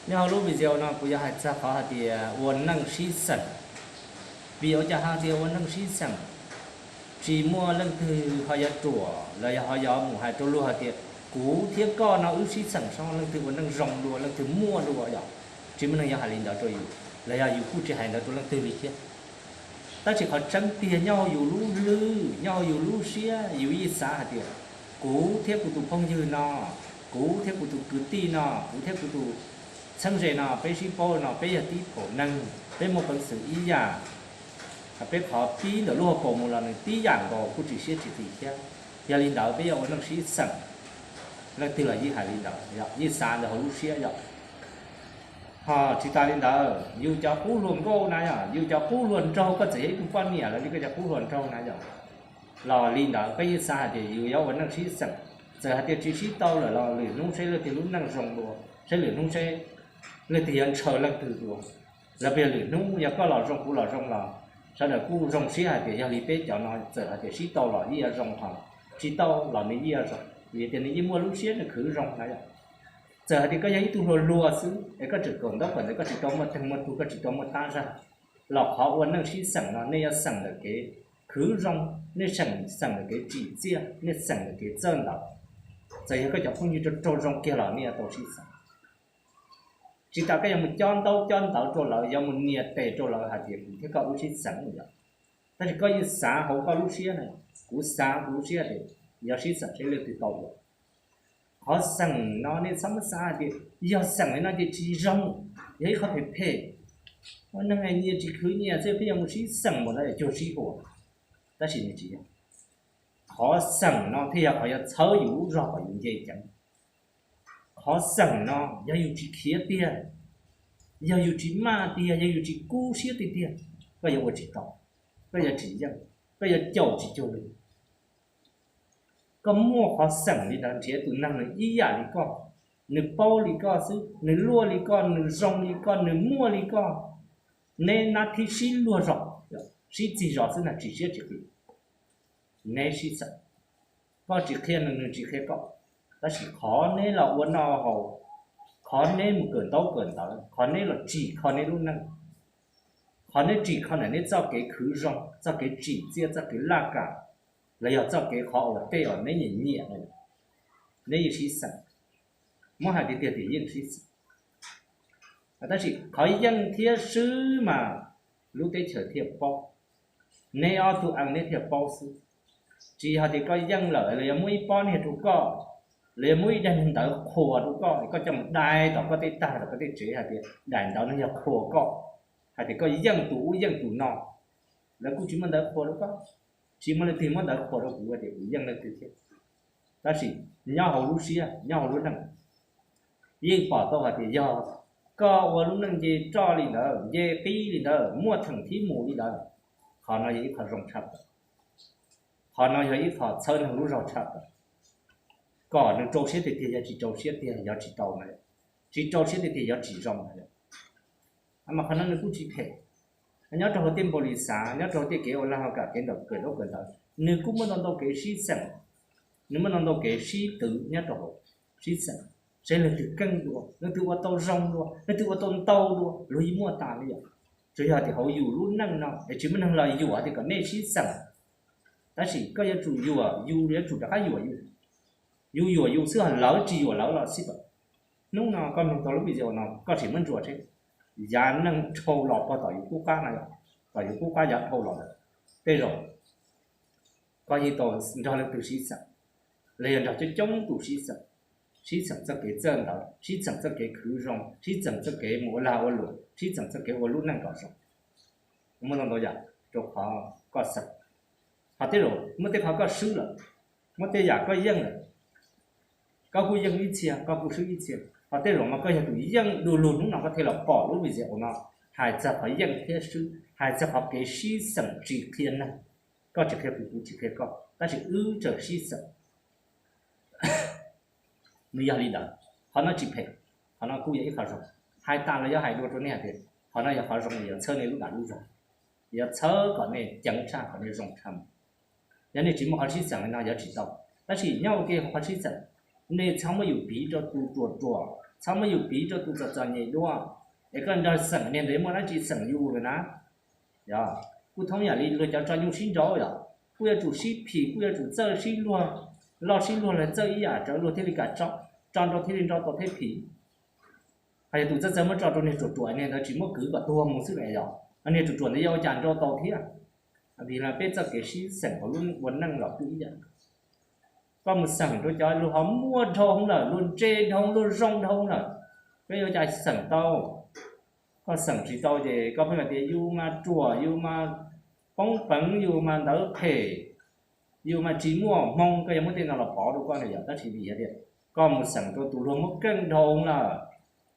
Nyob hauv lub video no kuv yuav hais txog qhov hais tias ua neej sib xeem. Vim ua cas hais tias ua neej sib xeem? Tsis muaj leej twg ho yuav ruam los yog ho yuav mus hais rau luag hais tias kuv thiab koj no wb sib xeem, leej twg ua neej zoo dua, leej twg muaj dua yom. Tsis muaj neeg yuav hais li ntawd rau yus, los yog yus kuj tsis hais ntawd rau leej twg li thiab. Tab sis qhov tseeb tiag nyob hauv yus lub hlwb, nyob hauv yus lub siab, yus yeej xav hais tias kuv thiab kuv tus phooj ywg no, kuv thiab kuv tus kwv tij no, kuv thiab kuv tus txheeb ze no, peb sib paub no, peb yog tib phaum neeg, peb muaj peev xwm ib yam, peb qhov pib ntawm lub hauv paus mus los nws tib yam nkaus, kuj tsis siab tsis qis thiab. Yog li ntawd peb yuav ua neej sib xeem, leej twg los yeej hais li ntawd, yeej xav ntawd hauv lub siab yom. Ho tsis tas li ntawd, yus cov qub hluas nkauj na yom, yus cov qub hluas nraug, koj txawm yog ib tug poj niam lawm li, koj cov qub hluas nraug na yom, los li ntawd koj yeej xav hais tias yus yuav ua neej sib xeem. Txawm hais tias tsis sib tau lawm los lwm hnub seb leej twg lub neej zoo dua, seb lwm hnub seb leej twg yuav ntshaw leej twg dua. Los puas yog lwm hnub yog koj los zoo kuv los zoo los sawv daws kuj zoo siab hais tias yog li peb cov no txawm hais tias sib tau los yeej yuav zoo, ho tsis tau los nws yeej yuav zoo, vim tias nws yeej muaj lub siab nws khwv zoo na yom. Txawm hais tias koj yog ib tug hluas hluas xwb es koj tseem kawm ntaub kawm ntawv, koj tsis tau muaj teeg muaj tug, koj tsis tau muaj tab zaj, los qhov ua neej sib xeem no nej yuav xeem ntawm kev khwv zoo, nej xeem, xeem ntawm kev tsim txiaj, nej xeem ntawm kev txawj ntawv. Txawm yog koj cov phooj ywg raug raug zoo kiag los nej yuav tau sib xeem. Tsis tas koj yuav mus cob ntaub cob ntawv rau lawv, yuav mus nias tes rau lawv hais tias kuv thiab koj wb sib xeem yom. Tab sis koj yeej xav hauv koj lub siab na, kuv xav kuv lub siab tias yuav sib xeem seb leej twg tau ua. Qhov xeem no nej txhob muab xav hais tias yog xeem li no ces tsis zoo, yog ib qho phem phem. Ua neeg nyias tsis khwv nyias xwb pheej yuav mus sib xeem npaum ntawd es cuag sib ua. Tab sis nws tsis yog. Qhov xeem no thiaj yog qhov yuav txhawb yus lub zog kom yus nce ceev. Qhov xeem no yog yus tsis khiav tiag, yog yus tsis maj tiag, yog yus tsis kub siab tiag tiag, koj yuav ua tsis tau, koj yuav tsis yeej, koj yuav caum tsis cuag nws. Koj muaj qhov xeem li ntawd nrhiav tus neeg nws ib yam li koj, nws paub li koj xwb, nws luaj li koj, nws zoo li koj, nws muaj li koj, neb nab thib sib luag zog, sib txig zos xwb na, tsis siab tsis qis, neb sib xeem. Koj tsis qhia nws, nws tsis qhia koj, tab sis qhov neb los ua noj haus, qhov neb mus kawm ntaub kawm ntawv, qhov neb los tsim kho neb lub neej, qhov neb tsim kho ntawm neb txoj kev khwv zoo, txoj kev tsim txiaj, txoj kev laj kam, los yog txoj kev qhov uas tej uas neb nyiam nyiam no, neb yeej sib xeem. Muab hais tiag tiag tias yeej sib xeem. Tab sis qhov yeej thiab swb mas lub teb chaws thiaj paub, neb ob tug ees neb thiaj paub xwb. Tsis yog tias koj yeej lawm los yog muab ib pob niag rau koj, los yog muab ib daig ntawv qhuas rau koj, koj coj mus dai tom koj tej tag tom koj tej tsev hais tias daim ntawv no yog qhuas koj, hais tias koj yeej tus ub yeej tus no. Lawv kuj tsis muaj ntawv qhuas rau koj, tsis muaj leej twg muab ntawv qhuas rau kuv tias kuv yeej leej twg thiab. Tab sis nyob hauv lub siab, nyob hauv lub neej, yeej pom tau hais tias yog koj ua lub neej nce roj li ntawd, nce qib li ntawd, muaj theem thib mus li ntawd, qhov no yog ib qho zoo tshaj plaws. Qhov no yog ib qho txhawb neeg lub zog tshaj plaws. Kom nws rau siab tiag tiag, yog tsis rau siab tiag yog tsis tau na, tsis rau siab tiag tiag yog tsis zoo na. Mas qhov no nws kuj tsis phem. Nyob rau hauv tej npaum li xav, nyob rau hauv tej kev ua lag ua kam, kev ntawm kawm ntaub kawm ntawv, nws kuj muaj ntau ntau kev sib xeem, nws muaj ntau ntau kev sib twv nyob rau hauv, sib xeem, seb leej twg keej dua, leej twg ua tau zoo dua, leej twg ua tau ntau dua, luag yeej muaj tas li yom. Tsuas yog tias hauv yus lub neej no es tsis muaj neeg los yuam tias kom nej sib xeem. Tab sis koj yuav tsum yuam yus, yuav tsum rov qab yuam yus. Yus yuam yus xwb, ho lawv tsis yuam lawv los xij pam. Hnub no koj mloog tau lub video no koj sim muab ntsuas seb, yav neeg dhau los puag tom yus qub qab na, tom yus qub qab yav dhau los ntawd, tej zaum koj yeej tau nrog leej twg sib xeem, los yog nrog coob coob tus sib xeem, sib xeem txoj kev txawj ntawv, sib xeem txoj kev khwv zoo, sib xeem txoj kev mus ua lag ua luam, sib xeem txoj kev ua lub neej kom zoo. Muaj ntau ntau yam rau qhov koj xeem. Ho tej zaum muaj tej qhov koj swb lawm, muaj tej yam koj yeej lawm, koj kuj yeej ib txhia, koj kuj swb ib txhia. Ho tej zaum mas koj yog tus yeej du lug, hnub no koj thiaj los pom lub video no, hais txog qhov yeej thiab swb, hais txog qhov kev sib xeem tsis qhia neeg, koj tsis qhia kuv, kuv tsis qhia koj, tab sis wb tseem sib xeem. Nws yog li ntawd, qhov no tsis phem, qhov no kuj yog ib qho zoo. Hais tas los yog hais dua rau nej hais tias qhov no yog qhov zoo, yuav txhawb nej lub dag lub zog, yuav txhawb kom nej ceev tshaj, kom nej zoo tshaj mus. Yog nej tsis muaj qhov sib xeem li no yuav tsis tau. Tab sis nyob ua ke qhov sib xeem, nej txhob muab yus piv rau tus ruam ruam, Txhob muab yus piv rau tus txom txom nyem dua, es koj nrog xeem niag ntawd muaj dab tsi xeem yus lawm na? Yog, kuj thoob yam li luag cov tso nyuj sib nraud yom, kuj yuav tsum sib phim, kuj yuav tsum txawj sib luag, loj sib luag los txawj ib yam raws luag thiaj li kam tso, tso nrau thiaj li nrau tau thiab phim. Hos yog tus txawj txawj muab tso rau niag ruam ruam, niag ntawd tsis muab kwv kom tuag mus xwb na yog, niag ruam ruam ntawd yuav ua cas nrau tau thiab? Vim peb txoj kev sib xeem hauv lub ua neej los kuj ib yam. Koj mus xeem rau cov luag ho muaj dhau lawm, luag ntse dhau, luag zoo dhau lawm, koj yuav ua cas xeem tau? Koj xeem tsis tau ces koj pheej hais tias yus mas ruam, yus mas poob peev, yus mas ntawv phem, yus mas tsis muaj hmoo. Koj yuav muab tej no los pov rau koj na yog, tab sis vim hais tias koj mus xeem rau tus luag muaj keej dhau lawm,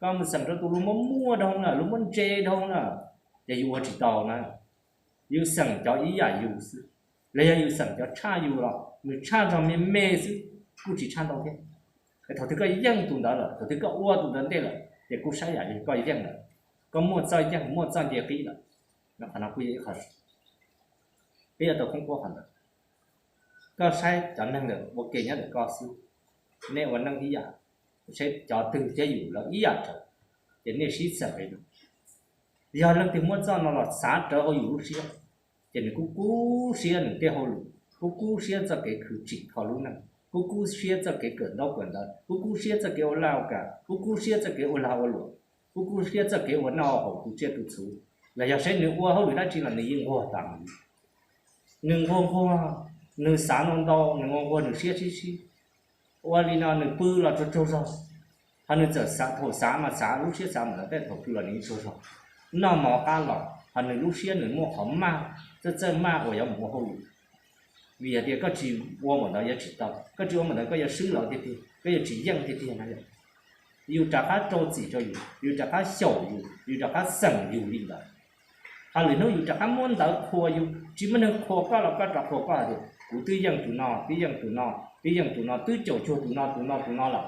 koj mus xeem rau tus luag muaj muaj dhau lawm, luag muaj ntse dhau lawm, ces yus ua tsis tau na. Yus xeem cov ib yam yus xwb, los yog yus xeem cov tshaj yus los nws tshaj zog me me xwb, kuj tsis tshaj ntau thiab. Es thaum twg koj yeej tus ntawd lawm, thaum twg koj ua tus ntawd ntej lawm ces kuj saib yam yog koj yeej lawm, koj muaj txoj yeej, muaj txoj nce qib lawm. Qhov no kuj yog ib qho peb yuav tau khoob puab qhov ntawd. Koj saib cov neeg ntawd ua ke nyob ntawm koj xwb, nej ua neej ib yam, saib cov twg thiab yus lawv ib yam raws, ces nej sib xeem li no. Yog leej twg muab txoj no los xav rawv hauv yus lub siab, ces nws kuj kub siab nws tej hauj lwm, kuj kub siab txoj kev khwv tsim kho lub neej, kuj kub siab txoj kev kawm ntaub kawm ntawv, kuj kub siab txoj kev ua laj ua kam, kuj kub siab txoj kev ua lag ua luam, kuj kub siab txoj kev ua noj haus tu tsiaj tu txhuv. Los yog saib nws ua hauj lwm dab tsi los nws yeej nquag tas. Nws nquag nquag, nws xav ntau ntau, nws nquag nquag nws siab sib sib. Ua li no nws pw los tsaug tsaug zog, ho nws txawm xav, thaum xav mas xav lub siab xav mus lawm, tej thaum pw los nws tsaug zog. Noj mov qab los ho nws lub siab nws muaj qhov maj, txawj txawj maj uas yuav mus ua hauj lwm. Vim hais tias koj tsis ua npaum ntawd yuav tsis tau, koj tsis ua npaum ntawd koj yuav swb lawv tiag tiag, koj yuav tsis yeej tiag tiag no. Yus rov qab rau txim rau yus, yus rov qab xyaum yus, yus rov qab xeem yus li ntawd. Ho lwm hnub yus rov qab muab ntawv qhuas yus, tsis muaj neeg qhuas koj los koj rov qhuas koj hais tias kuv twb yeej tus no, twb yeej tus no, twb yeej tus no, twb caum cuag tus no tus no tus no lawm,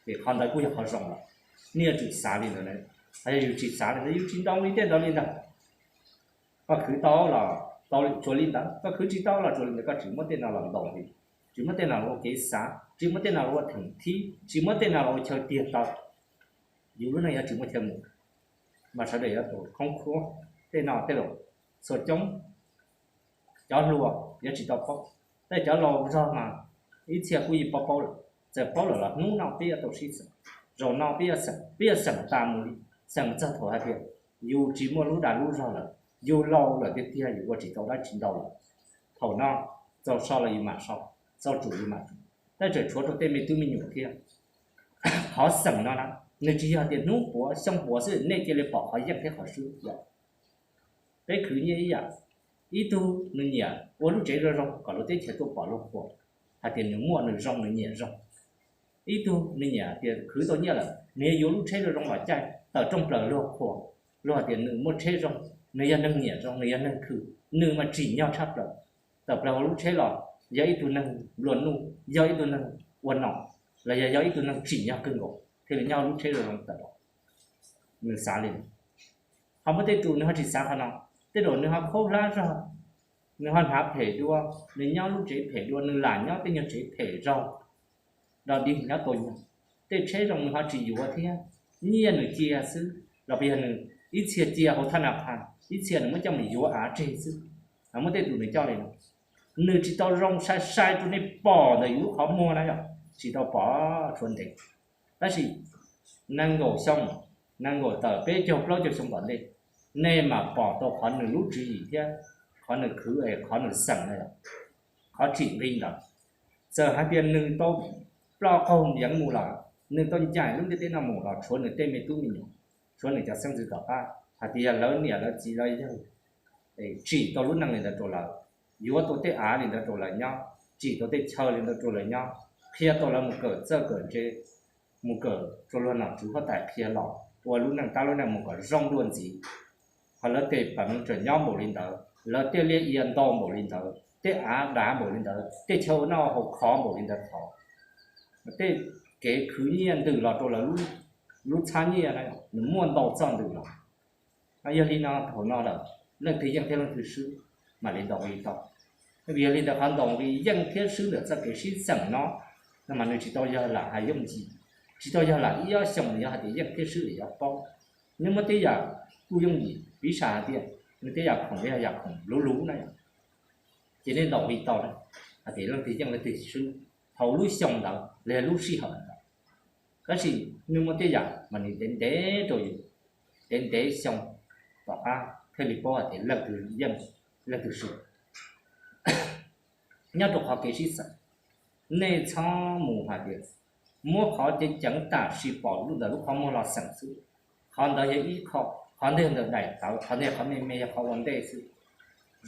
ces qhov ntawd kuj yog qhov zoo lawm. Nej yuav tsum xav li ntawd. Yog yus tsis xav li ntawd, yus tsis ntoo li tej ntawd li ntawd, koj khwv tau los tau tsuas li ntawd, koj khwv tsis tau los tsuas li ntawd, koj tsis muab tej no los ntaus li, tsis muab tej no los ua kev xav, tsis muab tej no los ua theem thib, tsis muab tej no los ua chaw tiag tau, yus lub neej yuav tsis muaj chaw mus, mas sawv daws yuav tau khoob khuab. Tej no tej laus txhua coob, cov hluas yuav tsis tau paub, tej cov laus zog mas ib txhia kuj yeej paub paub lawm. Txawm paub lawm los hnub no peb yuav tau sib xeem, zaum no peb yuav xeem, peb yuav xeem tas mus li, xeem txog thaum hais tias yus tsis muaj lub dag lub zog lawm, yus laus lawm tiag tiag, yus ua tsis tau dab tsi ntau lawm. Thaum no txaus so los yus mam so, txaus tsum yus mam tsum, tej tseem tshuav rau tej me tub me nyuam thiab. Qhov xeem no na, nws tsis yog tias hnub puav xyoo puav xwb nej cia li pom qhov yeej thiab qhov swb. Peb khwv nyiaj ib yam, ib tug nws nyiam ua lub tsev zoo zoo kom lub teb chaws tuaj pom luag qhuas hais tias nws muaj, nws zoo, nws nyiam zoo. Ib tug nws nyiam tias khwv tau nyiaj lawm nws yuav yuav lub tsheb zoo zoo los caij tawm rooj plaws luag qhuas, luag hais tias nws muaj tsheb zoo, nws yog neeg nyiam zoo, nws yog neeg khwv, nws mas tsim nyog tshaj plaws. Tawm plaws hauv lub tsheb los yog ib tug neeg nplua nuj, yog ib tug neeg ua nom, los yog yog ib tug neeg tsim nyog kawg nkaus thiaj li nyob lub tsheb zoo zoo tawm los. Nws xav li, ho muaj tej tus nws ho tsis xav qhov no, tej zaum nws ho khaub hlab zog, nws ho hnav phem dua, nws nyob lub tsev phem dua, nws lam nyob tej nyuag tsev phem zog, nrog dig nyob tau nyuag, tej tsheb zoo nws ho tsis yuav thiab, nyiaj nws cia xwb los puas yog nws ib txhia cia hauv thaj na phas, ib txhia nws muab coj mus yuav av tseg xwb. Muaj tej tus nws coj li no, nws tsis tau zoo sai sai rau nej pom ntawm yus lub qhov muag na yom, tsis tau pom, tshuav ntev. Tab sis nees nkaum xyoo, nees nkaum tawm peb caug plaub caug xyoo tom ntej, nej mam pom tau qhov nws lub tswv yim thiab qhov nws khwv es qhov nws xeem na yom, qhov tsim nqi ntawd. Txawm hais tias nws tau ploj qaug yeev mus lawm, nws tau ncaim lub ntiaj teb no mus los tshuav nws tej me tub me nyuam, tshuav nws cov xeeb ntxwv tom qab hais tias yog lawv niam lawv txiv lawv yawg tsim tau lub neej li ntawd rau lawv, yuav tau tej av li ntawd rau lawv nyob, tsim tau tej chaw li ntawd rau lawv nyob, qhia tau lawv mus kawm txawj kawm ntse, mus kawm rau luag nom tswv huab tais qhia los ua lub neej tab lub neej mus kom zoo dua ntxiv. Ho lawv tej peev tseem nyob npaum li ntawd, lawv tej liaj ia ntau npaum li ntawd, tej av dav npaum li ntawd, tej chaw ua noj haus khov npaum li ntawd, qhov tej kev khwv nyiaj ntws los rau lawv lub txhab nyiaj na, nws muaj ntau txoj ntws los. Yog li no thaum no lawm, leej twg yeej thiab leej twg swb mam li ntaus nqi tau. Vim yog li ntawd qhov ntaus nqi yeej thiab swb ntawm txoj kev sib xeem no, no mas nws tsis tau yog lam hais yooj yim. tsis tau yog lam ib ob xyoos nws yog hais tias yeej thiab swb los yuav paub. Nej muab tej yam kuj yooj yim piv xam hais tias nws tej yam khoom yog yam khoom luv luv na, ces nej ntaus li tau na, hais tias leej twg yeej leej twg swb thaum lub xyoo ntawd los yog lub sij hawm ntawd. Tab sis nej muaj tej yam mas nws ntev ntev rau yus, ntev ntev xyoo tom qab thiaj li paub hais tias leej twg yeej leej twg swb. Nyob rau qhov kev sib xeem, nej txhob mus hais tias muab qhov ceev ceev tam sim pom lub ntawm lub qhov muag los xeem xwb. Qhov ntawd yog ib qho, qhov ntawd ntawm daim tawv, qhov ntawd qhov me me yog qhov ua ntej xwb.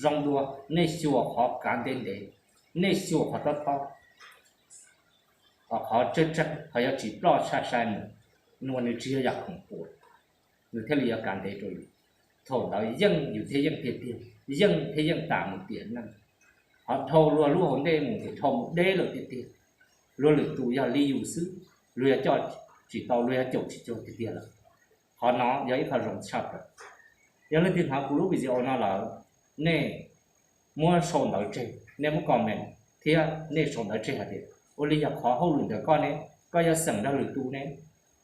Zoo dua nej xyuas qhov kav ntev ntev, nej xyuas qhov tob tob, qhov tseeb tseeb, qhov yuav tsis ploj sai sai mus, nws tsis yog yam khoom puas, nws thiaj li yuav kav ntev rau yus. Thaum ntawd yeej yus thiaj yeej tiag tiag, yeej thiaj yeej tas mus tiam neej. Qhov dhau luag lub hauv ntej mus ces dhau mus deb lawm tiag tiag. Luag lwm tus yog li yus xwb, luag yuav coj tsis tau, luag yuav caum tsis cuag tiag tiag lawm. Qhov no yog ib qho zoo tshaj plaws. Yog leej twg hnov kuv lub video no lawm, nej muab sau ntawv tseg, nej muab comment thiab nej sau ntawv tseg hais tias ua li yog qhov hauj lwm ntawm koj ne, koj yuav xeem nrog lwm tus ne,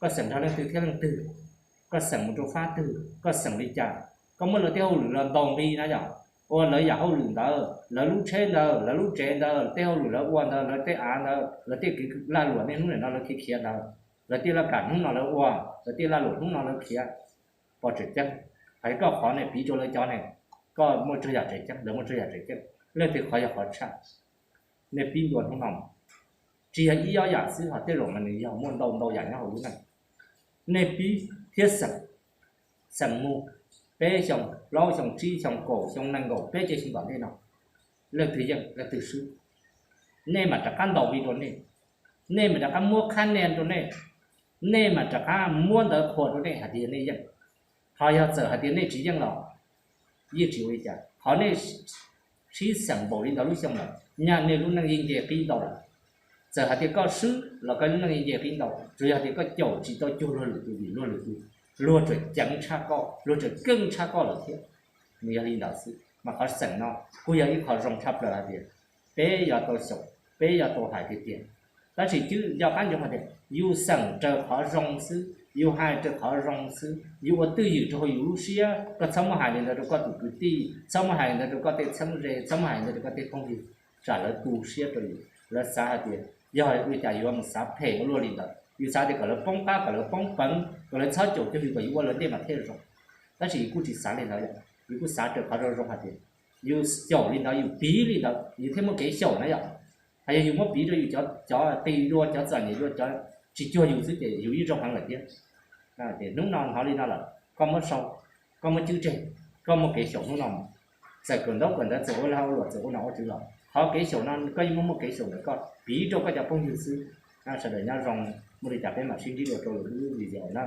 koj xeem nrog leej twg thiab leej twg, koj xeem mus rau fab twg, koj xeem li cas, koj muab lawv tej hauj lwm los ntaus nqi na yom, ua lawv yam hauj lwm ntawd, lawv lub tsheb ntawd, lawv lub tsev ntawd, tej hauj lwm lawv ua ntawd, lawv tej av ntawd, lawv tej kev lag luam niaj hnub nim no lawv khiav khiav ntawd, lawv tej laj kam hnub no lawv ua, lawv tej lag luam hnub no lawv khiav, pom tseem ceeb. Hais koj qhov ne piv rau lawv cov ne, koj muaj tsawg yam tseem ceeb, lawv muaj tsawg yam tseem ceeb, leej twg qhov yog qhov tshaj. Nej pib ntua hnub no, tsis yog ib ob yam xwb, ho tej zaum mas nws yog muaj ntau ntau yam nyob hauv lub neej. Nej pib thiab xeem, xeem mus peb xyoos, plaub xyoos, tsib xyoos, kaum xyoo, nees nkaum, peb caug xyoo tom ntej no, leej twg yeej leej twg swb, nej mam rov qab ntaus nqi rau nej, nej mam rov qab muab khab nees rau nej, nej mam rov qab muab ntawv qhuas rau nej hais tias nej yeej. Ho yog txawm hais tias nej tsis yeej los yeej tsis ua li cas, qhov nej sib xeem npaum li ntawd lub xyoo lawm, nyaj nej lub neej yeej nce qib ntau lawm. Txawm hais tias koj swb los koj lub neej yeej nce qib ntau, tsuas yog tias koj caum tsis tau cuag luag lwm tus vim luag lwm tus, luag tseem ceev tshaj koj, luag tseem keej tshaj koj lawm thiab. Nws yog li ntawd xwb, mas qhov xeem no kuj yog ib qho zoo tshaj plaws hais tias peb yuav tau xyaum, peb yuav tau hais tiag tiag. Tab sis cwb nco qab ntsoov hais tias yus xeem raws qhov zoo xwb, yus hais raws qhov zoo xwb, yus ua twj ywm rau hauv yus lub siab, koj txhob muab hais li ntawd rau koj tus kwv tij, txhob muab hais li ntawd rau koj tej txheeb ze, txhob muab hais li ntawd rau koj tej phooj ywg, tsam lawv tu siab rau yus, lawv xav hais tias yog li cas yuav mus xav phem ua luaj li ntawd, yus xav tias kom lawv poob qab, kom lawv poob peev, kom lawv txhob caum cuag yus, kom yus ua lawv ntej mas thiaj zoo. Tab sis yus kuj tsis xav li ntawd, yus kuj xav raws qhov zoo zoo hais tias yus xyaum li ntawd, yus piv li ntawd yus thiaj muaj kev xyaum na yom. Hos yog yus muab piv rau yus cov qis dua, cov txom nyem dua, cov tsis cuag yus xwb ces yus yeej zoo heev lawm thiab. Ces hnub no hnov li no lawm, koj muab sau, koj muab cwb tseg, koj muaj kev xyaum hnub no mus. Txawm kawm ntaub kawm ntawv, txawm ua lag ua luam, txawm ua nom ua tswv los qhov kev xyaum no koj yeej muaj muaj kev xyaum ntawm koj piv rau koj cov phooj ywg xwb. Sawv daws nyob zoo, muaj li cas peb mam sib ntsib dua rau lwm lub video na.